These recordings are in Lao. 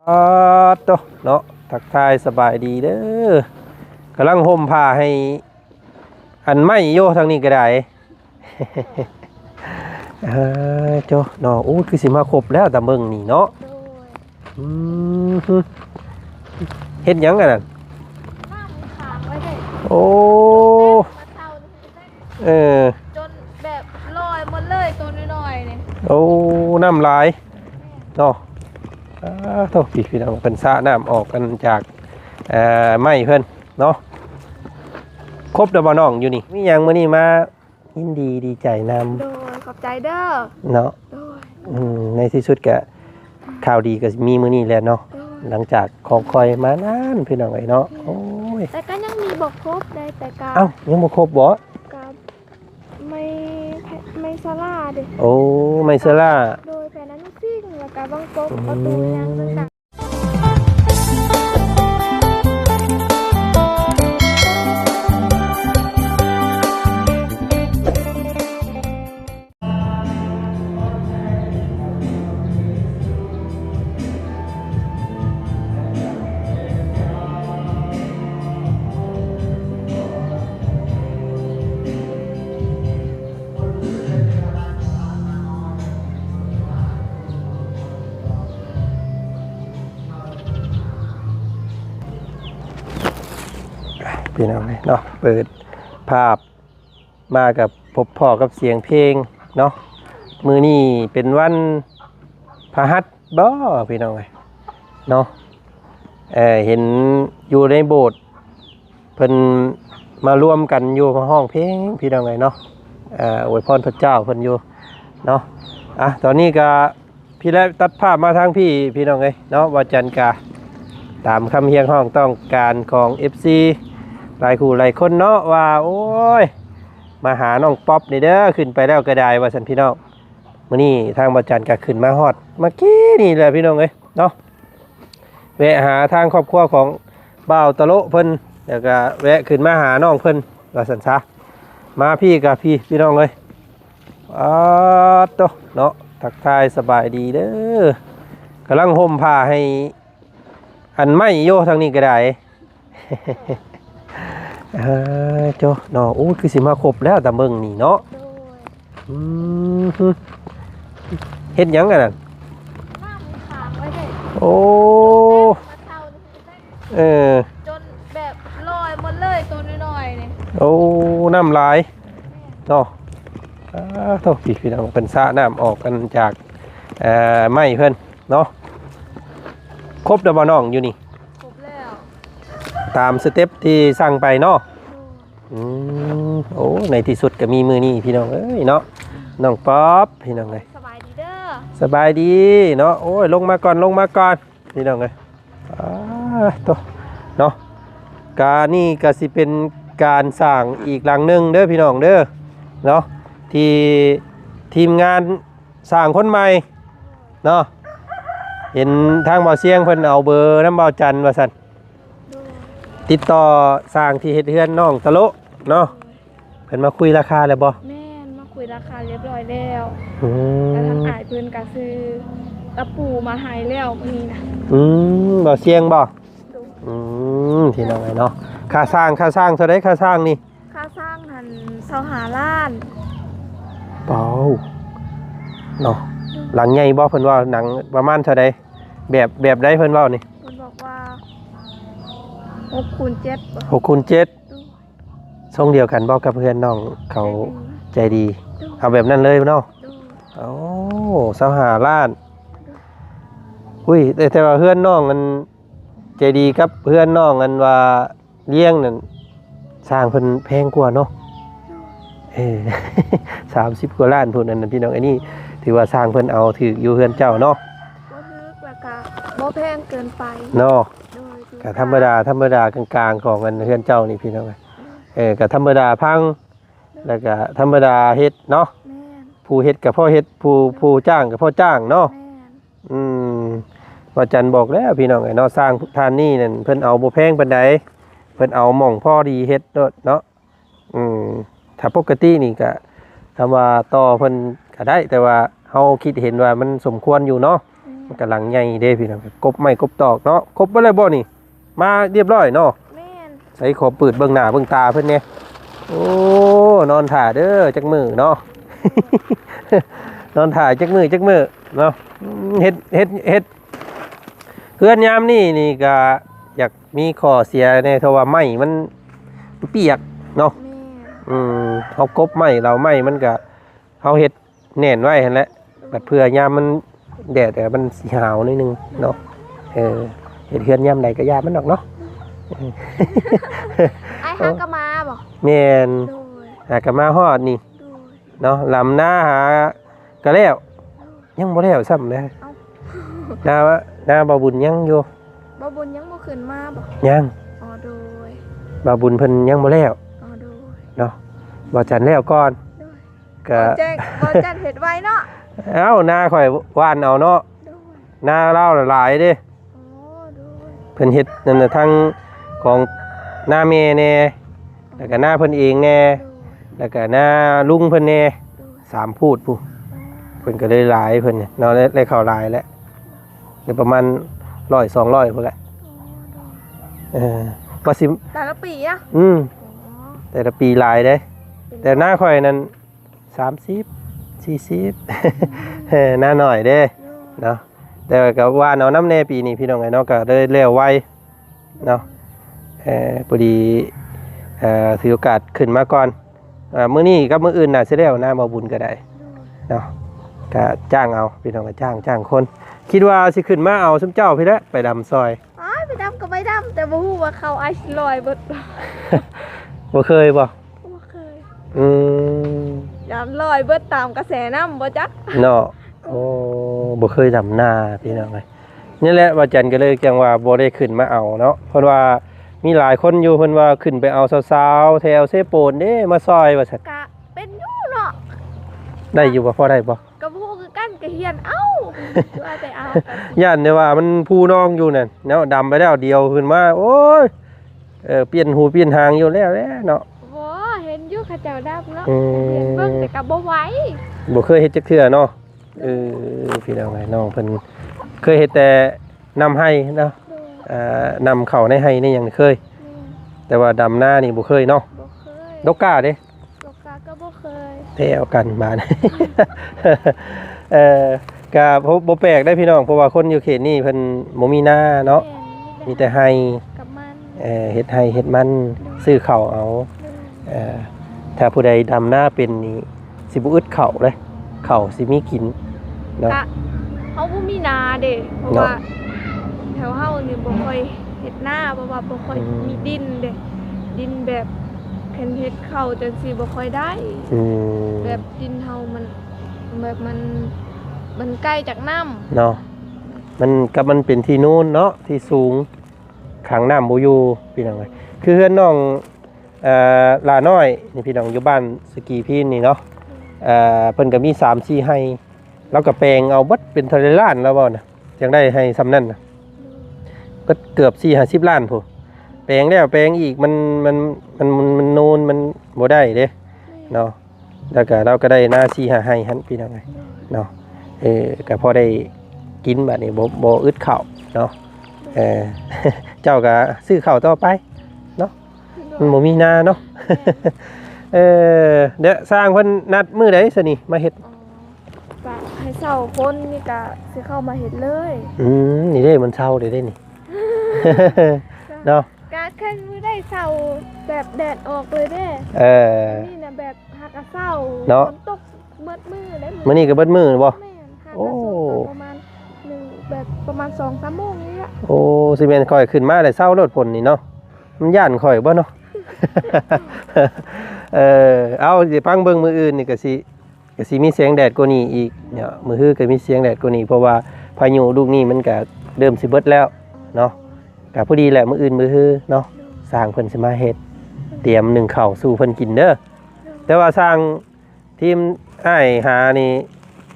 ອາໂຕເນາະ ທັກທາຍສະບາຍດີເດີ. ກຳລັງຫົ່ມຜ້າໃຫ້ອັນໄມ້ຢູ່ທາງນີ້ກໍໄດ້. ເອີ ໂຕເນາະ ໂອ້ ຄືຊິມາຄົບແລ້ວ ຕາເບິ່ງນີ້ເນາະ. ໂດຍ ອືມ ເຮັດຫຍັງອັນນັ້ນ? ນ້ຳຄ້າງໄວ້ເດ້. ໂອ້ ມາເຊົານີ້ ເອີ ຈົນແບບລອຍໝົດເລີຍ ໂຕນ້ອຍໆນີ້. ໂອ້ ນ້ຳຫຼາຍເນາະ. ອາໂທ້ ພີ່ ພີ່ນ້ອງ ເພິ່ນສະນ້ຳອອກກັນຈາກ ເອີ ໄມ້ເພິ່ນເນາະ. ຄົບແລ້ວບໍ່ນ້ອງຢູ່ນີ້? ມີຫຍັງມື້ນີ້ມາຍິນດີດີໃຈນຳ. ໂດຍ ຂອບໃຈເດີເນາະ. ໂດຍ ອືມ ໃນທີ່ສຸດກະ ຂ່າວດີກໍມີມື້ນີ້ແຫຼະເນາະ. ໂດຍ ຫຼັງຈາກຄອງຄອຍມານານ ພີ່ນ້ອງເອີຍເນາະ. ໂດຍ ໂອ້ຍ ແຕ່ກໍຍັງມີບໍ່ຄົບໄດ໋ ແຕ່ກໍ ເອົ້າ ຍັງບໍ່ຄົບບໍ່? ກໍໄມ້ ໄມ້ສາລາເດ້. ໂອ້ ໄມ້ສາລາ. ໂດຍ ແຜ່ນອະນຸສິງ ແລ້ວກໍບັງກົບ ອືມ ປະຕູຫຍັງຕ່າງໆ. ພີ່ນ້ອງເອີຍເນາະ ເປີດພາບ ມາກັບພົບພໍ້ກັບສຽງເພງເນາະ. ມື້ນີ້ເປັນວັນພະຫັດບໍ ພີ່ນ້ອງເອີຍເນາະ. ເອີ ເຫັນຢູ່ໃນໂບດເພິ່ນມາລວມກັນຢູ່ ມາຮ້ອງເພງ ພີ່ນ້ອງເອີຍເນາະ. ເອີ ອວຍພອນພະເຈົ້າເພິ່ນຢູ່ເນາະ. ອ່ະ ຕອນນີ້ກະ ພີ່ແລະ ຕັດພາບມາທາງພີ່ ພີ່ນ້ອງເອີຍເນາະ. ບ່າວຈັນກະຕາມຄຳຮຽກຮ້ອງຕ້ອງການຂອງເອັຟຊີຫຼາຍຄູ່ຫຼາຍຄົນເນາະ ວ່າ ໂອ້ຍ ມາຫານ້ອງປັອບນີ້ເດີ ຂຶ້ນໄປແລ້ວກໍໄດ້ ວ່າຊັ້ນພີ່ນ້ອງ. ມື້ນີ້ທາງບ່າວຈັນກໍຂຶ້ນມາຮອດເມື່ອກີ້ນີ້ແຫຼະ ພີ່ນ້ອງເອີຍເນາະ. ແວະຫາທາງຄອບຄົວຂອງບ່າວຕະໂລະເພິ່ນ ແລ້ວກໍແວະຂຶ້ນມາຫານ້ອງເພິ່ນ ວ່າຊັ້ນຊະ. ມາພີ່ກະພີ່ ພີ່ນ້ອງເອີຍ. ອາໂຕເນາະ ທັກທາຍສະບາຍດີເດີ. ກຳລັງຫົ່ມຜ້າໃຫ້ອັນໄມ້ຢູ່ທາງນີ້ກໍໄດ້. ເອີ ໂຕເນາະ ໂອ້ ຄືຊິມາຄົບແລ້ວ ຕາເບິ່ງນີ້ເນາະ. ໂດຍ ອືມ ເຮັດຫຍັງອັນນັ້ນ? ນ້ຳຄ້າງໄວ້ເດ້. ໂອ້ ມາເຊົານີ້ ເອີ ຈົນແບບລອຍໝົດເລີຍ ໂຕນ້ອຍໆນີ້. ໂອ້ ນ້ຳຫຼາຍເນາະ. ອາໂທ້ ພີ່ນ້ອງ ເພິ່ນສະນ້ຳອອກກັນຈາກ ເອີ ໄມ້ເພິ່ນເນາະ. ຄົບແລ້ວບໍ່ນ້ອງຢູ່ນີ້? ຄົບແລ້ວ ຕາມສະເຕັບທີ່ສັ່ງໄປເນາະ. ໂດຍ ອືມ ໂອ້ ໃນທີ່ສຸດກໍມີມື້ນີ້ ພີ່ນ້ອງເອີຍເນາະ. ນ້ອງປັອບ ພີ່ນ້ອງເອີຍ ສະບາຍດີເດີ. ສະບາຍດີເນາະ. ໂອ້ຍ ລົງມາກ່ອນ ລົງມາກ່ອນ ພີ່ນ້ອງເອີຍ. ອາໂຕເນາະ ກະນີ້ກະຊິເປັນການສ້າງອີກຫຼັງໜຶ່ງເດີ ພີ່ນ້ອງເດີເນາະ ທີ່ທີມງານສ້າງຄົນໃໝ່ເນາະ. ເຫັນທາງບ່າວຊຽງເພິ່ນເອົາເບີນຳບ່າວຈັນວ່າຊັ້ນ. ໂດຍ ຕິດຕໍ່ຊ່າງທີ່ເຮັດເຮືອນນ້ອງຕະໂລະເນາະ. ໂດຍ ເພິ່ນມາຄຸຍລາຄາແລ້ວບໍ່? ແມ່ນ ມາຄຸຍລາຄາຮຽບຮ້ອຍແລ້ວ. ອືມ ແລ້ວທາງອ້າຍເພິ່ນກໍຊື້ຕະປູມາໃຫ້ແລ້ວມື້ນີ້ນະ. ອືມ ບ່າວຊຽງບໍ່? ໂດຍ ອືມ ພີ່ນ້ອງເອີຍເນາະ. ຄ່າສ້າງ ຄ່າສ້າງເທົ່າໃດ? ຄ່າສ້າງນີ້ ຄ່າສ້າງຫັ້ນຊາວຫ້າລ້ານ. ເປົາເນາະ. ໂດຍ ຫຼັງໃຫຍ່ບໍ່? ເພິ່ນວ່າຫຼັງປະມານເທົ່າໃດ? ແບບ ແບບໃດເພິ່ນເວົ້ານີ້? ເພິ່ນບອກວ່າຫົກຄູນເຈັດ. ຫົກຄູນເຈັດ. ໂດຍ ຊົງດຽວກັນບໍ່ກັບເຮືອນນ້ອງເຂົາ? ໃຈດີ ໃຈດີ. ໂດຍ ເອົາແບບນັ້ນເລີຍເນາະ. ໂດຍ ໂອ້ ຊາວຫ້າລ້ານ. ໂດຍ ອຸ້ຍ ແຕ່ ແຕ່ວ່າເຮືອນນ້ອງອັນໃຈດີກັບເຮືອນນ້ອງອັນວ່າລ້ຽງນັ້ນ ຊ່າງເພິ່ນແພງກວ່າເນາະ. ໂດຍ ເອີ ສາມສິບກວ່າລ້ານພຸ້ນ ອັນນັ້ນ ພີ່ນ້ອງ. ອັນນີ້ຖືວ່າຊ່າງເພິ່ນເອົາຖືກຢູ່ເຮືອນເຈົ້າເນາະ. ບໍ່ຖືກ ແລ້ວກະບໍ່ແພງເກີນໄປເນາະ. ໂດຍ ກະທຳມະດາ ທຳມະດາກາງໆຂອງອັນເຮືອນເຈົ້ານີ້ ພີ່ນ້ອງ. ເອີ ກະທຳມະດາພັງ ແລ້ວກະທຳມະດາເຮັດເນາະ. ແມ່ນ ຜູ້ເຮັດກໍພໍເຮັດ ຜູ້ ໂດຍ ຜູ້ຈ້າງກໍພໍຈ້າງເນາະ. ແມ່ນ ອືມ ວ່າຈັນບອກແລ້ວ ພີ່ນ້ອງເອີຍເນາະ ຊ່າງທ່ານນີ້ນັ້ນເພິ່ນເອົາບໍ່ແພງປານໃດ ເພິ່ນເອົາໝ່ອງພໍດີເຮັດໂລດເນາະ. ອືມ ຖ້າປົກກະຕິນີ້ກະ ຄຳວ່າຕໍ່ເພິ່ນກະໄດ້ ແຕ່ວ່າເຮົາຄິດເຫັນວ່າມັນສົມຄວນຢູ່ເນາະ. ອືມ ມັນກຳລັງໃຫຍ່ເດ້ພີ່ນ້ອງ ກົບໄມ້ກົບຕອກເນາະ. ຄົບເບິດແລ້ວບໍ່ນີ້? ມາຮຽບຮ້ອຍເນາະ. ແມ່ນ. ໃສຂໍເປີດເບິ່ງໜ້າເບິ່ງຕາເພິ່ນແດ່. ໂອ້ ນອນຖ້າເດີຈັກມື້ເນາະ ນອນຖ້າຈັກມື້ຈັກມື້ເນາະ. ເຮັດ ເຮັດ ເຮັດເຮືອນຍາມນີ້ນີ້ກະຢາກມີຂໍ້ເສຍແດ່ ເພາະວ່າໄມ້ມັນ ມັນປຽກເນາະ. ແມ່ນ. ອືມ ເຮົາກົບໄມ້ເຫຼົ່າໄມ້ມັນກະ ເຮົາເຮັດແໜ້ນໄວ້ຫັ້ນແຫຼະ ບັດເພື່ອຍາມມັນແດດແລ້ວມັນຊິຫາວໜ້ອຍໜຶ່ງເນາະ. ເອີ ເຮັດເຮືອນຍາມໃດກໍຢ່າມັນດອກເນາະ. ອ້າຍຫາກໍມາບໍ່? ແມ່ນ. ໂດຍ. ຫາກໍມາຮອດນີ້ ໂດຍ ເນາະ. ລຳນາຫາກໍແລ້ວ ໂດຍ ຍັງບໍ່ແລ້ວຊ້ຳເດ້. ເອົ້າ ນາ ນາບ່າວບຸນຍັງຢູ່. ບ່າວບຸນຍັງບໍ່ຂຶ້ນມາບໍ່? ຍັງ. ອໍ ໂດຍ. ບ່າວບຸນເພິ່ນຍັງບໍ່ແລ້ວ. ອໍ ໂດຍ. ເນາະ ບ່າວຈັນແລ້ວກ່ອນ. ໂດຍ. ກະ ບ່າວແຈ້ງ ບ່າວຈັນເຮັດໄວເນາະ. ເອົ້າ ນາຂ້ອຍຫວ່ານເອົາເນາະ. ໂດຍ. ນາລາວຫຼາຍເດ້. ອໍ ໂດຍ. ເພິ່ນເຮັດນັ້ນນະ ທັງຂອງນາແມ່ແດ່ ແລ້ວກະນາເພິ່ນເອງແດ່ ໂດຍ ແລ້ວກະນາລຸງເພິ່ນແດ່ ໂດຍ ສາມພູດພຸ້ນ. ອໍ ເພິ່ນກໍເລີຍຫຼາຍເພິ່ນເນາະ ໄດ້ ໄດ້ເຂົ້າຫຼາຍແຫຼະ ໄດ້ປະມານຮ້ອຍສອງຮ້ອຍພຸ້ນແຫຼະ. ອໍ ໂດຍ. ເອີ ວ່າຊິ ແຕ່ລະປີອະ? ອືມ. ອໍ ແຕ່ລະປີຫຼາຍເດ້. ເປັນ ແຕ່ນາຂ້ອຍນັ້ນ ສາມສິບ ສີ່ສິບ ນາໜ້ອຍເດ້ ໂດຍ ເນາະ. ແຕ່ວ່າກໍຫວ່ານເອົານຳແດ່ປີນີ້ພີ່ນ້ອງເອີຍເນາະ ກໍເລີຍແລ້ວໄວເນາະ. ເອີ ພໍດີ ເອີ ຖືໂອກາດຂຶ້ນມາກ່ອນ. ເອີ ມື້ນີ້ກັບມື້ອື່ນໜ້າຊິແລ້ວນາ ບ່າວບຸນກໍໄດ້ ໂດຍ ເນາະ. ກໍຈ້າງເອົາ ພີ່ນ້ອງ ກໍຈ້າງ ຈ້າງຄົນ. ຄິດວ່າຊິຂຶ້ນມາເອົາຊຸມເຈົ້າພີ້ແຫຼະ ໄປດຳຊ່ອຍ. ອ້າຍ ໄປດຳກໍໄປດຳ ແຕ່ບໍ່ຮູ້ວ່າເຂົາອາດຊິລອຍເບິດ. ບໍ່ເຄີຍບໍ່? ບໍ່ເຄີຍ. ອືມ ຢ້ານລອຍເບິດຕາມກະແສນ້ຳບໍ່ຈັກເນາະ. ໂອ້ ບໍ່ເຄີຍດຳນາພີ່ນ້ອງເອີຍ. ນີ້ແຫຼະ ວ່າຈັນກໍເລີຍຈັ່ງວ່າບໍ່ໄດ້ຂຶ້ນມາເອົາເນາະ ເພິ່ນວ່າມີຫຼາຍຄົນຢູ່ ເພິ່ນວ່າຂຶ້ນໄປເອົາສາວໆ ແຖວເຊໂປນເດ້ ມາຊ່ອຍວ່າຊັ້ນ. ກະເປັນຢູ່ເນາະ. ໄດ້ຢູ່ບໍ່? ພໍໄດ້ບໍ່? ກໍບໍ່ຮູ້ຄືກັນ ກໍຮຽນເອົາ ວ່າແຕ່ເອົາ. ຢ້ານແຕ່ວ່າມັນພູນອງຢູ່ນັ້ນເນາະ ດຳໄປແລ້ວດຽວຂຶ້ນມາ ໂອ້ຍ ເອີ ປ່ຽນຫູປ່ຽນຫາງຢູ່ແລ້ວແຫຼະເນາະ. ບໍ່ ເຫັນຢູ່ເຂົາເຈົ້າດຳເນາະ. ອືມ ຮຽນເບິ່ງແຕ່ກໍບໍ່ໄຫວ ບໍ່ເຄີຍເຮັດຈັກເທື່ອເນາະ. ເອີ ພີ່ນ້ອງເອີຍ ນ້ອງເພິ່ນເຄີຍເຮັດແຕ່ນຳໄຮ່ເນາະ. ໂດຍ. ເອີ ນຳເຂົ້າໃນໄຮ່ໃນຫຍັງນີ້ເຄີຍ ແມ່ນ ແຕ່ວ່າດຳນານີ້ບໍ່ເຄີຍເນາະ. ບໍ່ເຄີຍ. ດົກກ້າເດ້? ຕົກກະກໍບໍ່ເຄີຍ. ແທ້ວກັນບາດ ເອີ ກະບໍ່ ບໍ່ແປກໄດ໋ພີ່ນ້ອງ ເພາະວ່າຄົນຢູ່ເຂດນີ້ເພິ່ນບໍ່ມີນາເນາະ. ແມ່ນ ມີແຕ່ໄຮ່ກັບມັນ. ເອີ ເຮັດໄຮ່ເຮັດມັນ ໂດຍ ຊື້ເຂົ້າເອົາ. ໂດຍ. ເອີ ຖ້າຜູ້ໃດດຳນາເປັນນີ້ ຊິບໍ່ອຶດເຂົ້າເດ້ ເຂົ້າຊິມີກິນເນາະ. ກະເຮົາບໍ່ມີນາເດ້ ເພາະວ່າ ເນາະ ແຖວເຮົານີ້ບໍ່ຄ່ອຍເຮັດນາ ເພາະວ່າບໍ່ຄ່ອຍ ອືມ ມີດິນເດ້ ດິນແບບຄັນເຮັດເຂົ້າຈັ່ງຊີ້ບໍ່ຄ່ອຍໄດ້. ອືມ ແບບດິນເຮົາມັນ ແບບມັນ ມັນໄກຈາກນ້ຳເນາະ. ມັນ ກັບມັນເປັນທີ່ນູນເນາະ ທີ່ສູງ ຂັງນ້ຳບໍ່ຢູ່ ພີ່ນ້ອງເອີຍ. ຄືເຮືອນນ້ອງ ເອີ ຫຼ້ານ້ອຍນີ້ພີ່ນ້ອງ ຢູ່ບ້ານສະກີພີນນີ້ເນາະ ເອີ ເພິ່ນກໍມີສາມສີ່ໄຮ່ ລາວກໍແປງເອົາເບິດ ເປັນເທົ່າໃດລ້ານລາວເວົ້ານະ ຈັ່ງໄດ້ໄຮ່ສ່ຳນັ້ນນະ ເບິດເກືອບສີ່ຫ້າສິບລ້ານພຸ້ນ. ແປງແລ້ວແປງອີກ ມັນ ມັນ ມັນ ມັນ ມັນໂນນ ມັນບໍ່ໄດ້ເດ້ເນາະ. ແລ້ວກໍລາວກໍໄດ້ນາສີ່ຫ້າໄຮ່ຫັ້ນ ພີ່ນ້ອງເອີຍເນາະ. ເອີ ກໍພໍໄດ້ກິນບາດນີ້ ບໍ່ ບໍ່ອຶດເຂົ້າເນາະ. ເອີ ເຈົ້າກໍຊື້ເຂົ້າຕໍ່ໄປເນາະ ມັນບໍ່ມີນາເນາະ. ເອີ ດຽວຊ່າງເພິ່ນນັດມື້ໃດຊະນີ້ມາເຮັດ? ກະໃຫ້ເຊົ່າຄົນນີ້ກະຊິເຂົ້າມາເຮັດເລີຍ. ອືມ ນີ້ເດ້ ມັນເຊົ້າເດ້ນີ້ ເນາະ. ກະຄັນມື້ໃດເຊົ້າແບບແດດອອກເລີຍເດ້. ເອີ ນີ້ນະແບບຫາກະເຊົ້າເນາະ ຝົນຕົກເບິດມື້ເດ້. ມື້ນີ້ກໍເບິດມື້ບໍ່? ແມ່ນ ຫາກະເຊົ້າ ໂອ້ ປະມານໜຶ່ງ ແບບປະມານສອງສາມໂມງນີ້ລະ. ໂອ້ ຊິແມ່ນຂ້ອຍຂຶ້ນມາແລ້ວເຊົ້າໂລດຝົນນີ້ເນາະ ມັນຢ້ານຂ້ອຍບໍ່ເນາະ. ເອີ ເອົາ ຊິຟັງເບິ່ງ ມື້ອື່ນນີ້ກໍຊິ ກໍຊິມີແສງແດດກວ່ານີ້ອີກເນາະ ມື້ຮືກໍມີແສງແດດກວ່ານີ້ ເພາະວ່າພາຍຸລູກນີ້ມັນກະເລີ່ມຊິເບິດແລ້ວເນາະ. ກະພໍດີແຫຼະ ມື້ອື່ນມື້ຮືເນາະ ຊ່າງເພິ່ນຊິມາເຮັດ ຕຽມໜຶ້ງເຂົ້າສູ່ເພິ່ນກິນເດີ. ແຕ່ວ່າຊ່າງທີມອ້າຍຫານີ້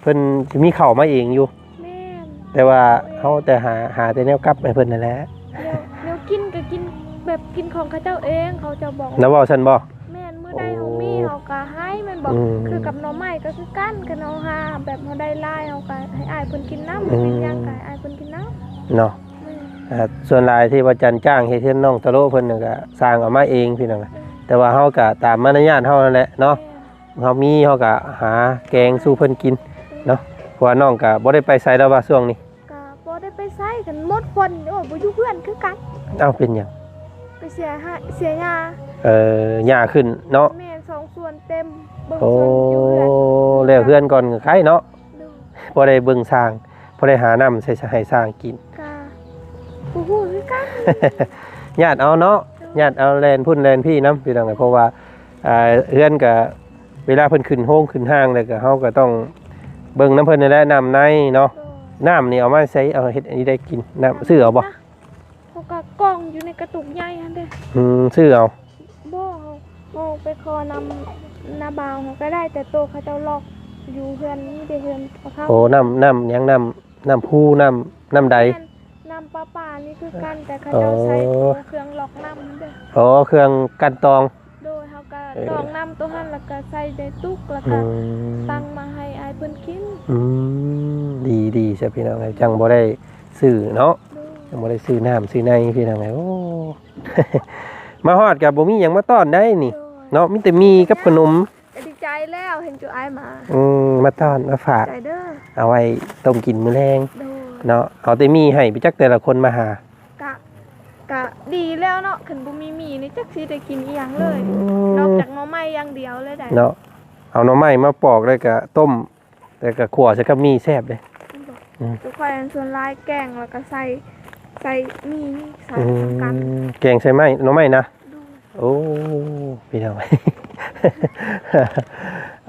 ເພິ່ນຊິມີເຂົ້າມາເອງຢູ່. ແມ່ນ ແຕ່ວ່າເຮົາແຕ່ຫາ ຫາແຕ່ແນວກັບໃຫ້ເພິ່ນນັ້ນແຫຼະ. ແນວ ແນວກິນກໍກິນແບບກິນຂອງເຂົາເຈົ້າເອງ ເຂົາເຈົ້າບອກ ລາວເວົ້າຊັ້ນບໍ່? ແມ່ນ ມື້ໃດເຮົາມີ ເຮົາກໍໃຫ້ແມ່ນບໍ່? ອືມ ຄືກັບໜໍ່ໄມ້ກໍຄືກັນ ຄັນເຮົາຫາແບບເຮົາໄດ້ຫຼາຍ ເຮົາກໍໃຫ້ອ້າຍເພິ່ນກິນນຳ ອືມ ເປັນຫຍັງກໍໃຫ້ອ້າຍເພິ່ນກິນນຳເນາະ. ແມ່ນ ອ່າ ສ່ວນຫຼາຍທີ່ວ່າຈັນຈ້າງເຮັດເຮືອນນ້ອງຕະໂລເພິ່ນນະ ກໍສ້າງເອົາມາເອງພີ່ນ້ອງ. ອືມ ແຕ່ວ່າເຮົາກໍຕາມມານະຍາດເຮົານັ້ນແຫຼະເນາະ. ແມ່ນ ເຮົາມີເຮົາກໍຫາແກງສູ່ເພິ່ນກິນເນາະ. ເພາະວ່ານ້ອງກໍບໍ່ໄດ້ໄປໃສແລ້ວວ່າຊ່ວງນີ້? ກໍບໍ່ໄດ້ໄປໃສ ຄັນໝົດຝົນ ໂອ້ຍ ບໍ່ຢູ່ເຮືອນຄືກັນ. ເອົ້າ ເປັນຫຍັງ? ໄປເສຍຫາ ເສຍຫຍ້າ. ເອີ ຫຍ້າຂຶ້ນເນາະ. ແມ່ນ ສອງສວນເຕັມ ເບິ່ງ ໂອ້ ສວນຢູ່ເຮືອນ ແລ້ວເຮືອນກ່ອນກໍໄຄເນາະ. ໂດຍ ພໍໄດ້ເບິ່ງຊ່າງ ພໍໄດ້ຫານ້ຳໃສ່ໃຫ້ຊ່າງກິນ. ກະບໍ່ຮູ້ຄືກັນ ຍາດເອົາເນາະ. ໂດຍ ຍາດເອົາແລ່ນພຸ້ນແລ່ນພີ້ນຳ ພີ່ນ້ອງ. ເພາະວ່າ ອ່າ ເຮືອນກະ ເວລາເພິ່ນຂຶ້ນໂຮງຂຶ້ນຮ່າງແລ້ວ ກະເຮົາກະຕ້ອງເບິ່ງນຳເພິ່ນຫັ້ນແຫຼະ ນ້ຳໃນເນາະ. ໂດຍ ນ້ຳນີ້ເອົາມາໃສ ເອົາເຮັດອັນນີ້ໄດ້ກິນ ນ້ຳຊື້ເອົາບໍ່? ເຮົາກໍກອງຢູ່ໃນກະຕຸກໃຫຍ່ຫັ້ນເດ້. ອືມ ຊື້ເອົາ. ບໍ່ ເຮົາ ເຮົາໄປຂໍນຳ ນາບ່າວເຮົາກໍໄດ້ ແຕ່ໂຕເຂົາເຈົ້າລັອກຢູ່ເຮືອນນີ້ເດ້ ເຮືອນພວກເຮົາ. ໂອ້ ນ້ຳ ນ້ຳຫຍັງ? ນ້ຳ ນ້ຳພູ ນ້ຳ ນ້ຳໃດ? ແມ່ນ ນ້ຳປະປານີ້ຄືກັນ ແຕ່ເຂົາເຈົ້າໃຊ້ ອໍ ໂຕເຄື່ອງລັອກນ້ຳຫັ້ນເດ້. ອໍ ເຄື່ອງກັ່ນຕອງ. ໂດຍ ເຮົາກໍ ເອີ ຕອງນ້ຳໂຕຫັ້ນ ແລ້ວກໍໃສ່ໃນຕຸກ ແລ້ວກໍ ອືມ ຕັກມາໃຫ້ອ້າຍເພິ່ນກິນ. ອືມ ດີ ດີຊະພີ່ນ້ອງເອີຍ ຈັ່ງບໍ່ໄດ້ຊື້ເນາະ. ໂດຍ ຈັ່ງບໍ່ໄດ້ຊື້ນ້ຳຊື້ໃນພີ່ນ້ອງເອີຍ. ໂອ້ ມາຮອດກໍບໍ່ມີຫຍັງມາຕ້ອນໄດ໋ນີ້. ໂດຍ ເນາະ ມີແຕ່ໝີ່ກັບຂະໜົມ. ກໍດີໃຈແລ້ວເຫັນຈຸອ້າຍມາ. ອືມ ມາຕ້ອນມາຝາກ ໃຈເດີ ເອົາໄວ້ຕົ້ມກິນມື້ແລງ. ໂດຍ ເນາະ ເອົາແຕ່ໝີ່ໃຫ້ໄປຈັກແຕ່ລະຄົນມາຫາ. ກະ ກະດີແລ້ວເນາະ ຄັນບໍ່ມີໝີ່ນີ້ຈັກຊິໄດ້ກິນອີ່ຫຍັງເລີຍ. ອືມ ນອກຈາກໜໍ່ໄມ້ຢ່າງດຽວເລີຍໄດ໋. ເນາະ ເອົາໜໍ່ໄມ້ມາປອກແລ້ວກະຕົ້ມ ແລ້ວກະຂົ້ວໃສ່ກັບໝີ່ແຊບເດ້. ແມ່ນບໍ່? ອືມ ແຕ່ຂ້ອຍອັນສ່ວນຫຼາຍແກງແລ້ວກະໃສ່ ໃສ່ໝີ່ ໃສ່ ອືມ ນຳກັນ. ແກງໃສ່ໄມ້ ໜໍ່ໄມ້ນະ? ໂດຍ ໂອ້ ພີ່ນ້ອງ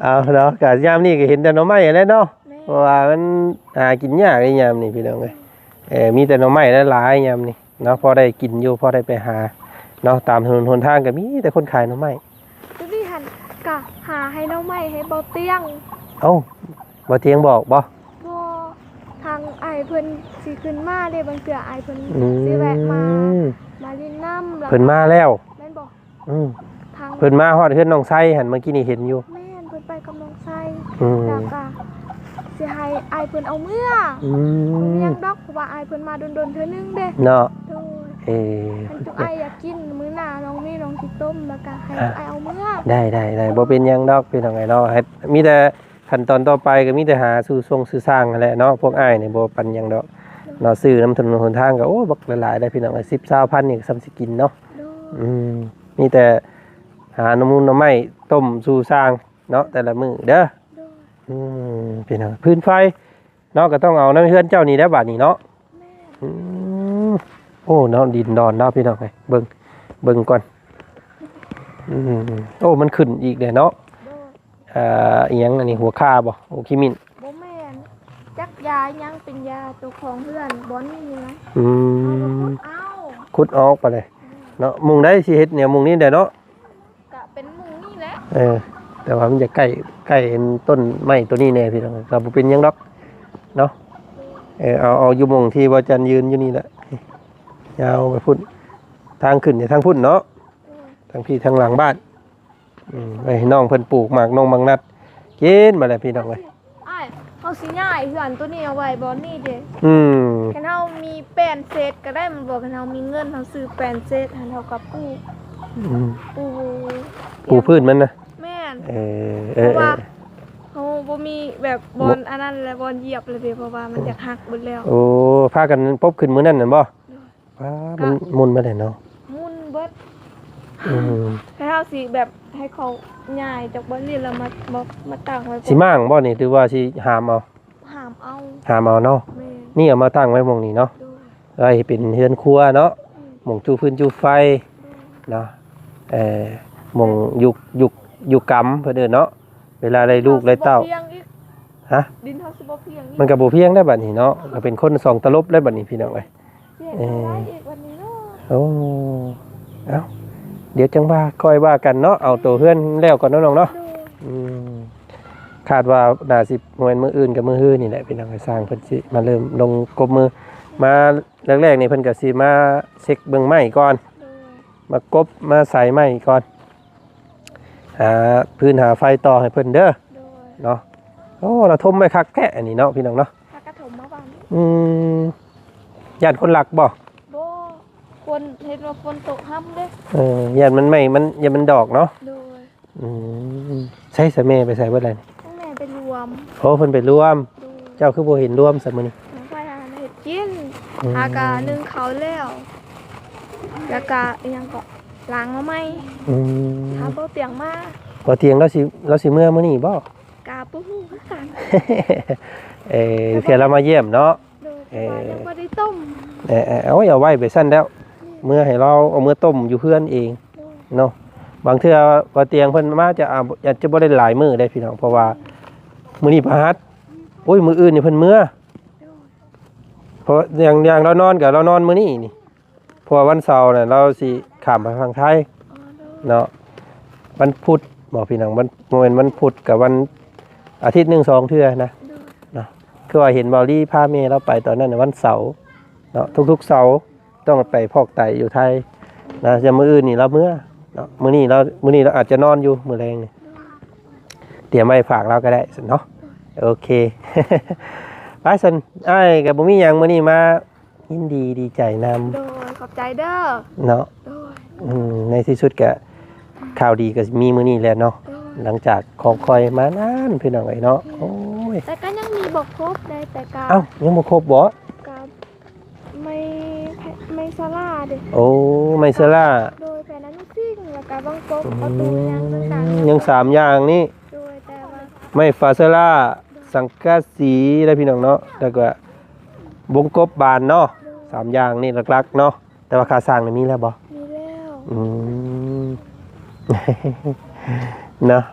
ເອົາເນາະ ກະຍາມນີ້ກະເຫັນແຕ່ໜໍ່ໄມ້ຫັ້ນແຫຼະເນາະ. ແມ່ນ ເພາະວ່າມັນຫາກິນຍາກເດ້ຍາມນີ້ພີ່ນ້ອງເອີຍ. ເອີ ມີແຕ່ໜໍ່ໄມ້ຫຼາຍໆຍາມນີ້ເນາະ ພໍໄດ້ກິນຢູ່ ພໍໄດ້ໄປຫາເນາະ. ຕາມຖະໜົນຫົນທາງກະມີແຕ່ຄົນຂາຍໜໍ່ໄມ້. ໂຕນີ້ຫັ້ນກະຫາໃຫ້ໜໍ່ໄມ້ໃຫ້ເບົາຕຽງ. ເອົ້າ ເບົາຕຽງບອກບໍ່? ບໍ່ ທາງອ້າຍເພິ່ນຊິຂຶ້ນມາເດ້ ບາງເທື່ອອ້າຍເພິ່ນ ອືມ ຊິແວະມາ ມາຫຼິ້ນນຳ. ເພິ່ນມາແລ້ວ ແມ່ນບໍ່? ອືມ ທາງ ເພິ່ນມາຮອດເຮືອນນ້ອງໄຊຫັ້ນ ເມື່ອກີ້ນີ້ເຫັນຢູ່. ແມ່ນ ເພິ່ນໄປກັບນ້ອງໄຊ. ອືມ ແລ້ວກະຊິໃຫ້ອ້າຍເພິ່ນເອົາເມືອ. ອືມ ບໍ່ມີຫຍັງດອກ ເພາະວ່າອ້າຍເພິ່ນມາດົນໆເທື່ອໜຶ່ງເດ້. ເນາະ ໂດຍ ເອີ ຄັນຈຸອ້າຍຢາກກິນ ມື້ໜ້ານ້ອງມີ ນ້ອງຊິຕົ້ມ ແລ້ວກະໃຫ້ ອ່ະ ອ້າຍເອົາເມືອ. ໄດ້ໆໆ ບໍ່ເປັນຫຍັງດອກພີ່ນ້ອງເອີຍເນາະ. ໃຫ້ ມີແຕ່ ຂັ້ນຕອນຕໍ່ໄປກໍມີແຕ່ຫາຊື້ຊົງຊື້ຊ່າງຫັ້ນແຫຼະເນາະ. ພວກອ້າຍນີ້ບໍ່ປັນຫຍັງດອກເນາະ ຊື້ນຳຖະໜົນຫົນທາງກໍ ໂອ້ ບັກຫຼາຍໆໄດ໋ພີ່ນ້ອງເອີຍ. ສິບ ຊາວພັນນີ້ກໍສ່ຳຊິກິນເນາະ. ໂດຍ ອືມ ມີແຕ່ຫາໜໍ່ມູນໜໍ່ໄມ້ຕົ້ມສູ່ຊ່າງເນາະ ແຕ່ລະມື້ເດີ. ໂດຍ ອືມ ພີ່ນ້ອງ ຟືນໄຟເນາະ ກໍຕ້ອງເອົານຳເຮືອນເຈົ້ານີ້ແຫຼະບາດນີ້ເນາະ. ແມ່ນ ອືມ ໂອ້ ເນາະ ດິນດອນເນາະ ພີ່ນ້ອງເອີຍ. ເບິ່ງ ເບິ່ງກ່ອນ. ອືມ ໂອ້ ມັນຂຶ້ນອີກເດ້ເນາະ. ໂດຍ ອ່າ ອີ່ຫຍັງອັນນີ້ ຫົວຂ່າບໍ່? ໂອ້ ຂີ້ໝິ້ນ. ບໍ່ແມ່ນ ຈັກຢາຫຍັງ ເປັນຢາເຈົ້າຂອງເຮືອນບ່ອນນີ້ນະ. ອືມ ເຮົາກໍຂຸດເອົາ ຂຸດອອກໄປເລີຍ ອືມ ເນາະ. ມຸງໃດຊິເຮັດແນວມຸງນີ້ໄດ້ເນາະ. ກະເປັນໝູ່ນີ້ແຫຼະ. ເອີ ແຕ່ວ່າມັນຈະໃກ້ ໃກ້ອັນຕົ້ນໄມ້ໂຕນີ້ແດ່ພີ່ນ້ອງ ກໍບໍ່ເປັນຫຍັງດອກເນາະ. ເອີ ເອົາ ເອົາຢູ່ໝ່ອງທີ່ບ່າວຈັນຢືນຢູ່ນີ້ແຫຼະ ຍາວໄປພຸ້ນ ທາງຂຶ້ນຢູ່ທາງພຸ້ນເນາະ. ເອີ ທາງພີ້ທາງຫຼັງບ້ານ ອືມ ໄວ້ໃຫ້ນ້ອງເພິ່ນປູກໝາກນົງໝາກນັດກິນມາແລ້ວພີ່ນ້ອງເອີຍ. ອ້າຍ ເຮົາຊິຍ້າຍເຮືອນໂຕນີ້ເອົາໄວ້ບ່ອນນີ້ເດ້. ອືມ ຄັນເຮົາມີແປ້ນເສດກໍໄດ້ແມ່ນບໍ່? ຄັນເຮົາມີເງິນ ເຮົາຊື້ແປ້ນເສດຫັ້ນ ເຮົາກໍປູ ອືມ ປູ ປູພື້ນມັນນະ. ແມ່ນ ເອີ ເອີ ເພາະວ່າ ເອີ ເຮົາບໍ່ມີແບບບ່ອນ ບໍ່ ອັນນັ້ນແຫຼະ ບ່ອນຢຽບແລ້ວເດ້ ເພາະວ່າມັນ ໂອ້ ຢາກຫັກເບິດແລ້ວ. ໂອ້ ພາກັນປົບຂຶ້ນມື້ນັ້ນນັ້ນບໍ່? ໂດຍ ປ້າ ກໍ ມັນໝຸ່ນມາແລ້ວເນາະ ໝຸ່ນເບິດ. ອືມ ແລ້ວເຮົາຊິແບບໃຫ້ເຂົາຍ້າຍຈາກບ່ອນນີ້ແລ້ວມາ ມາ ມາຕັ້ງໄວ້ ຊິມ້າງບໍ່ນີ້ ຫຼືວ່າຊິຫາມເອົາ? ຫາມເອົາ ຫາມເອົາເນາະ. ແມ່ນ ນີ້ເອົາມາຕັ້ງໄວ້ໝ່ອງນີ້ເນາະ. ໂດຍ ໄວ້ເປັນເຮືອນຄົວເນາະ. ອືມ ໝ່ອງຈູ່ຟືນຈູ່ໄຟ ໂດຍ ເນາະ. ເອີ ໝ່ອງ ແມ່ນ ຢູ່ ຢູ່ ຢູ່ກຳເພິ່ນເອີ້ນເນາະ ເວລາໄດ້ລູກໄດ້ເຕົ້າ. ຮະ? ດິນເຮົາຊິບໍ່ພຽງອີກ ມັນກໍບໍ່ພຽງແລ້ວບັດນີ້ເນາະ. ກໍເປັນຄົນສອງຕະຫຼົບແລ້ວບັດນີ້ ພີ່ນ້ອງເອີຍ. ເອີ ໂອ້ ເອົ້າ ດຽວຈັ່ງວ່າ ຄ່ອຍວ່າກັນເນາະ. ເອົາໂຕເຮືອນແລ້ວກ່ອນເນາະນ້ອງເນາະ. ໂດຍ ອືມ ຄາດວ່າໜ້າຊິບໍ່ແມ່ນມື້ອື່ນກໍມື້ຮືນີ້ແຫຼະ ພີ່ນ້ອງ. ຊ່າງເພິ່ນຊິມາເລີ່ມລົງກົບມື ມາແລກໆນີ້ເພິ່ນກໍຊິມາເຊັກເບິ່ງໄມ້ກ່ອນ. ໂດຍ ມາກົບມາໃສ່ໄມ້ກ່ອນ ຫາຟືນຫາໄຟຕໍ່ໃຫ້ເພິ່ນເດີ ໂດຍ ເນາະ. ໂອ້ ລາວຖົມໄວ້ຄັກແທ້ອັນນີ້ເນາະ ພີ່ນ້ອງເນາະ. ຫາກະຖົມມາບາດນີ້ ອືມ ຢ້ານຄົນລັກບໍ່? ບໍ່ ຝົນ ເຫັນວ່າຝົນຕົກຮຳເດ້. ເອີ ຢ້ານມັນໄໝ້ ມັນ ຢ້ານມັນດອກເນາະ. ໂດຍ ອືມ ໃສ ໃສແມ່ໄປໃສເບິດແລ້ວນີ້? ແມ່ໄປລວມ. ໂອ້ ເພິ່ນໄປລວມ ໂດຍ ເຈົ້າຄືບໍ່ເຫັນລວມຊະມື້ນີ້? ຂ້ອຍຫາເຮັດກິນ ອືມ ຫາກະໜຶ້ງເຂົ້າແລ້ວ ແລ້ວກະອີ່ຫຍັງເກາະ ລ້າງໜໍ່ໄມ້. ອືມ ຖ້າບໍ່ຕຽງມາ ບໍ່ຕຽງລາວຊິ ລາວຊິເມືອມື້ນີ້ບໍ່? ກະບໍ່ຮູ້ຄືກັນ ເອີ ແຕ່ວ່າ ເທື່ອລາວມາຢ້ຽມເນາະ. ໂດຍ ເອີ ແຕ່ວ່າຍັງບໍ່ໄດ້ຕົ້ມ. ເອີ ເອີ ເອົາ ເອົາໄວ້ໄປຊັ້ນແລ້ວ ອືມ ເມືອໃຫ້ລາວເອົາເມືອຕົ້ມຢູ່ເຮືອນເອງ ໂດຍ ເນາະ. ບາງເທື່ອວ່າຕຽງເພິ່ນມາຈະ ອາ ອາດຈະບໍ່ໄດ້ຫຼາຍມື້ເດ້ພີ່ນ້ອງ ເພາະວ່າມື້ນີ້ພະຫັດ ໂອ້ຍ ມື້ອື່ນນີ້ເພິ່ນເມືອ ໂດຍ ເພາະຢ່າງ ຢ່າງລາວນອນກະລາວນອນມື້ນີ້ນີ້ ເພາະວ່າວັນເສົານະລາວຊິຂ້າມໄປຝັ່ງໄທ ອໍ ໂດຍ ເນາະ. ວັນພຸດບໍພີ່ນ້ອງ ວັນ ບໍ່ແມ່ນວັນພຸດ ກະວັນອາທິດໜຶ່ງສອງເທື່ອນະ ໂດຍ ເນາະ. ຄືວ່າເຫັນເບົາລີພາແມ່ລາວໄປຕອນນັ້ນນະ ວັນເສົາເນາະ ທຸກໆເສົາຕ້ອງໄປຟອກໄຕຢູ່ໄທນະ. ແຕ່ມື້ອື່ນນີ້ລາວເມືອເນາະ ມື້ນີ້ລາວ ມື້ນີ້ລາວອາດຈະນອນຢູ່ມື້ແລງນີ້ ຕຽມໄວ້ຝາກລາວກະໄດ້ຊັ້ນເນາະ. ໂອເຄ ໄປຊັ້ນ ອ້າຍກະບໍ່ມີຫຍັງ ມື້ນີ້ມາ ຍິນດີດີໃຈນຳ ໂດຍ ຂອບໃຈເດີ ເນາະ ໂດຍ ອືມ ໃນທີ່ສຸດກະຂ່າວດີກະມີມື້ນີ້ແຫຼະເນາະ ໂດຍ ຫຼັງຈາກຄອງຄອຍມານານພີ່ນ້ອງເອີຍເນາະ ໂດຍ ໂອ້ຍ ແຕ່ກະຍັງມີບໍ່ຄົບເດ້ ແຕ່ກະ ເອົ້າ ຍັງບໍ່ຄົບບໍ? ກະໄມ້ ໄມ້ສາລາເດ້ ໂອ້ ໄມ້ສາລາ ໂດຍ ແຜ່ນອະນຸສິງ ແລ້ວກະບັງກົບ ອືມ ປະຕູຫຍັງຕ່າງໆ ຍັງສາມຢ່າງນີ້ ໂດຍ ແຕ່ວ່າ ໄມ້ຝາສາລາ ໂດຍ ສັງກະສີເດ້ພີ່ນ້ອງເນາະ ແລ້ວກະ ວົງກົບບານເນາະ ໂດຍ ສາມຢ່າງນີ້ຫຼັກໆເນາະ. ແຕ່ວ່າຄ່າສ້າງນີ້ມີແລ້ວບໍ່? ມີແລ້ວ ອືມ ເນາະ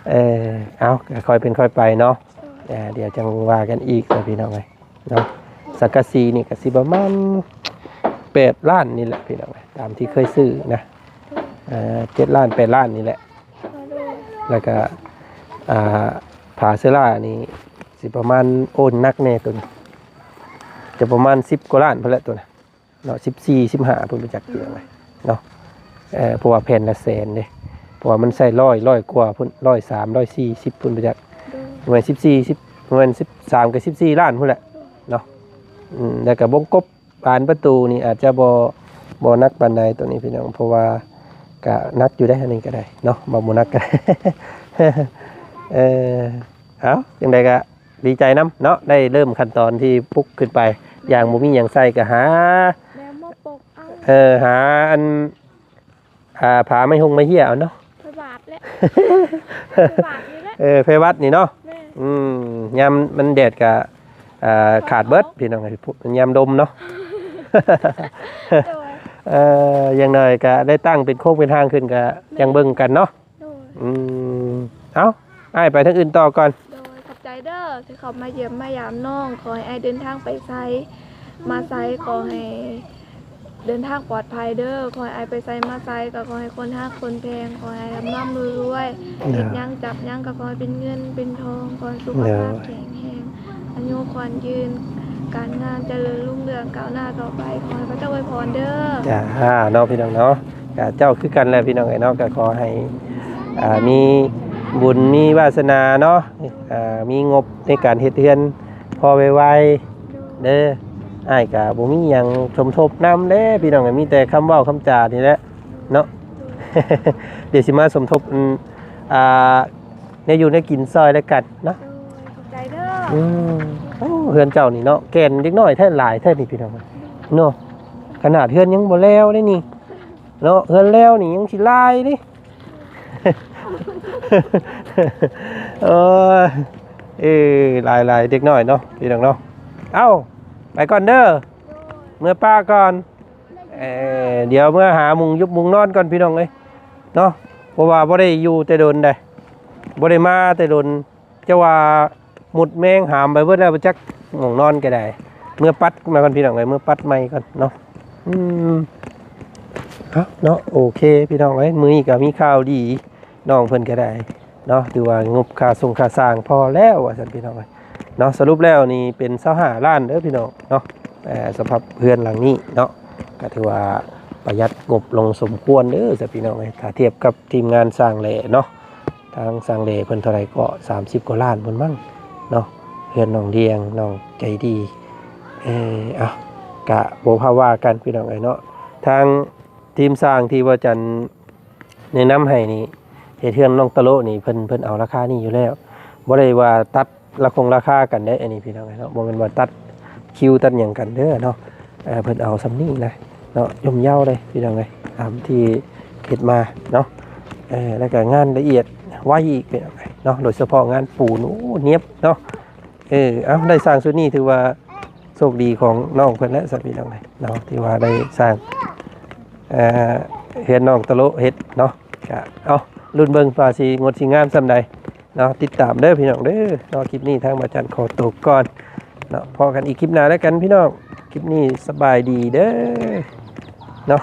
ເອີ ເອົາ ຄ່ອຍເປັນຄ່ອຍໄປເນາະ ໂດຍ ເອີ ດຽວຈັ່ງວ່າກັນອີກເນາະ ພີ່ນ້ອງເອີຍເນາະ. ສັງກະສີນີ້ກະຊິປະມານແປດລ້ານນີ້ແຫຼະ ພີ່ນ້ອງເອີຍ ຕາມທີ່ເຄີຍຊື້ນະ ໂດຍ ເອີ ເຈັດລ້ານ ແປດລ້ານນີ້ແຫຼະ ໂດຍ ແລ້ວກະ ອ່າ ຝາເຊລານີ້ ຊິປະມານ ໂອ້ ໜັກແດ່ໂຕນີ້ ຈະປະມານສິບກວ່າລ້ານພຸ້ນແຫຼະໂຕນະເນາະ ສິບສີ່ ສິບຫ້າພຸ້ນ ບໍ່ຈັກເປັນຫຍັງເນາະ ເອີ ເພາະວ່າແຜ່ນລະແສນເດ້ ເພາະວ່າມັນໃຊ້ຮ້ອຍ ຮ້ອຍກວ່າພຸ້ນ ຮ້ອຍສາມ ຮ້ອຍສີ່ສິບພຸ້ນ ບໍ່ຈັກ ໂດຍ ປະມານສິບສີ່ ສິບ ປະມານສິບສາມກັບສິບສີ່ລ້ານພຸ້ນແຫຼະເນາະ ອືມ ແລ້ວກະວົງກົບ ບານປະຕູນີ້ອາດຈະບໍ່ ບໍ່ໜັກປານໃດໂຕນີ້ພີ່ນ້ອງ ເພາະວ່າກະໜັກຢູ່ເດ້ ອັນນີ້ກະໄດ້ເນາະ ເວົ້າບໍ່ໜັກກະໄດ້ ເອີ ເອົ້າ ຈັ່ງໃດກະດີໃຈນຳເນາະ ໄດ້ເລີ່ມຂັ້ນຕອນທີ່ປຸກຂຶ້ນໄປ ຢ່າງບໍ່ມີຫຍັງໃສ່ກະຫາ ແນວມາປົກເອົາ ເອີ ຫາອັນ ອ່າ ຜ້າໄມ້ຫົ່ງໄມ້ເຫ້ຍເອົາເນາະ ໄພຫວັດແຫຼະ ໄພຫວັດນີ້ແຫຼະ ເອີ ໄພຫວັດນີ້ເນາະ ແມ່ນ ອືມ ຍາມມັນແດດກະ ອ່າ ຂາດເບິດ ພີ່ນ້ອງເອີຍ ຍາມລົມເນາະ ໂດຍ ເອີ ຢ່າງໜ້ອຍກະໄດ້ຕັ້ງເປັນໂຄງເປັນຮ່າງຂຶ້ນກະ ແມ່ນ ຈັ່ງເບິ່ງກັນເນາະ ໂດຍ ອືມ ເອົ້າ ອ້າຍໄປທາງອື່ນຕໍ່ກ່ອນ ໂດຍ ຂອບໃຈເດີ ທີ່ເຂົ້າມາຢ້ຽມມາຢາມນ້ອງ ຂໍໃຫ້ອ້າຍເດີນທາງໄປໃສ ມາໃສ ຂໍໃຫ້ເດີນທາງປອດໄພເດີ ຂໍໃຫ້ອ້າຍໄປໃສມາໃສກໍຂໍໃຫ້ຄົນຮັກຄົນແພງ ຂໍໃຫ້ຮ່ຳລວຍ ເຮັດຫຍັງຈັບຫຍັງກໍຂໍໃຫ້ເປັນເງິນເປັນທອງ ຂໍໃຫ້ສຸຂະພາບແຂງແຮງ ອາຍຸຂວັນຍືນ ການງານຈະເລີນຮຸ່ງເຮືອງກ້າວໜ້າຕໍ່ໄປ ຂໍໃຫ້ພະເຈົ້າອວຍພອນເດີ. ຈ້າ ເນາະ ພີ່ນ້ອງເນາະ ກະເຈົ້າຄືກັນແຫຼະ ພີ່ນ້ອງເອີຍເນາະ ກະຂໍໃຫ້ ອ່າ ມີບຸນມີວາສະໜາເນາະ ອ່າ ມີງົບໃນການເຮັດເຮືອນພໍໄວໆ ເດີ ອ້າຍກະບໍ່ມີຫຍັງສົມທົບນຳເດ້ພີ່ນ້ອງ ມີແຕ່ຄຳເວົ້າຄຳຈານີ້ແຫຼະເນາະ ດຽວຊິມາສົມທົບ ອືມ ອ່າ ແນວຢູ່ແນວກິນຊ່ອຍແລ້ວກັນເນາະ ໂດຍ ຂອບໃຈເດີ ອືມ ໂອ້ ເຮືອນເຈົ້ານີ້ເນາະ ແກ່ນເດັກນ້ອຍແທ້ ຫຼາຍແທ້ນີ້ພີ່ນ້ອງເນາະ ຂະໜາດເຮືອນຍັງບໍ່ແລ້ວເດ້ນີ້ ເນາະ ເຮືອນແລ້ວນີ້ຍັງຊິຫຼາຍເດ້ ໂອ້ຍ ເອີ ຫຼາຍໆ ເດັກນ້ອຍເນາະ ພີ່ນ້ອງເນາະ ເອົ້າ ໄປກ່ອນເດີ ເມືອປ້າກ່ອນ ເອີ ດຽວເມືອຫາມຸງຢຸບມຸງນອນກ່ອນ ພີ່ນ້ອງເອີຍເນາະ ເພາະວ່າບໍ່ໄດ້ຢູ່ແຕ່ດົນໃດ ບໍ່ໄດ້ມາແຕ່ດົນ ຈະວ່າໝົດແມງຫາມໄປເບິດແລ້ວບໍ່ຈັກ ໝ່ອງນອນກະໄດ້ ເມືອປັດມາກ່ອນພີ່ນ້ອງເອີຍ ເມືອປັດໃໝ່ກ່ອນເນາະ ອືມ ເອົາເນາະ ໂອເຄພີ່ນ້ອງເອີຍ ມື້ນີ້ກະມີຂ່າວດີ ນ້ອງເພິ່ນກະໄດ້ເນາະ ຖືວ່າງົບຄ່າສົ່ງຄ່າສ້າງພໍແລ້ວວ່າຊັ້ນພີ່ນ້ອງເອີຍເນາະ ສະຫຼຸບແລ້ວນີ້ເປັນຊາວຫ້າລ້ານເດີພີ່ນ້ອງເນາະ ເອີ ສຳລັບເຮືອນຫຼັງນີ້ເນາະ ກະຖືວ່າ ປະຢັດງົບລົງສົມຄວນເດີ ຊະພີ່ນ້ອງເອີຍ ຖ້າທຽບກັບທີມງານສ້າງແຫຼເນາະ. ທາງຊ່າງເດເພິ່ນເທົ່າໃດກໍສາມສິບກວ່າລ້ານພຸ້ນມັ້ງເນາະ. ເຮືອນນ້ອງດຽງ ນ້ອງໃຈດີ ເອີ ເອົ້າ ກະບໍ່ພາວ່າກັນພີ່ນ້ອງເອີຍເນາະ. ທາງທີມຊ່າງທີ່ວ່າຈັນແນະນຳໃຫ້ນີ້ ເຮັດເຮືອນນ້ອງຕະໂລະນີ້ ເພິ່ນ ເພິ່ນເອົາລາຄານີ້ຢູ່ແລ້ວ ບໍ່ໄດ້ວ່າຕັດລາຄົງລາຄາກັນເດ້ ອັນນີ້ພີ່ນ້ອງເອີຍເນາະ ບໍ່ແມ່ນວ່າຕັດຄິວຕັດຫຍັງກັນເດີເນາະ. ເອີ ເພິ່ນເອົາສ່ຳນີ້ນະເນາະ ຍ່ອມເຍົາເລີຍພີ່ນ້ອງເອີຍ ຕາມທີ່ເຮັດມາເນາະ. ເອີ ແລ້ວກໍງານລະອຽດໄວອີກພີ່ນ້ອງເອີຍເນາະ ໂດຍສະເພາະງານປູນ ໂອ້ ນຽບເນາະ. ເອີ ເອົາ ໄດ້ສ້າງຊຸດນີ້ຖືວ່າໂຊກດີຂອງນ້ອງເພິ່ນແຫຼະ ຊະພີ່ນ້ອງເອີຍເນາະ ທີ່ວ່າໄດ້ສ້າງ ເອີ ເຮືອນນ້ອງຕະໂລະເຮັດເນາະ. ກະ ເອົາ ລຸ້ນເບິ່ງວ່າຊິງົດຊິງາມສ່ຳໃດເນາະ. ຕິດຕາມເດີພີ່ນ້ອງເດີເນາະ. ຄລິບນີ້ທາງບ່າວຈັນຂໍໂຕກ່ອນເນາະ ພໍ້ກັນອີກຄລິບໜ້າແລ້ວກັນພີ່ນ້ອງ. ຄລິບນີ້ສະບາຍດີເດີເນາະ.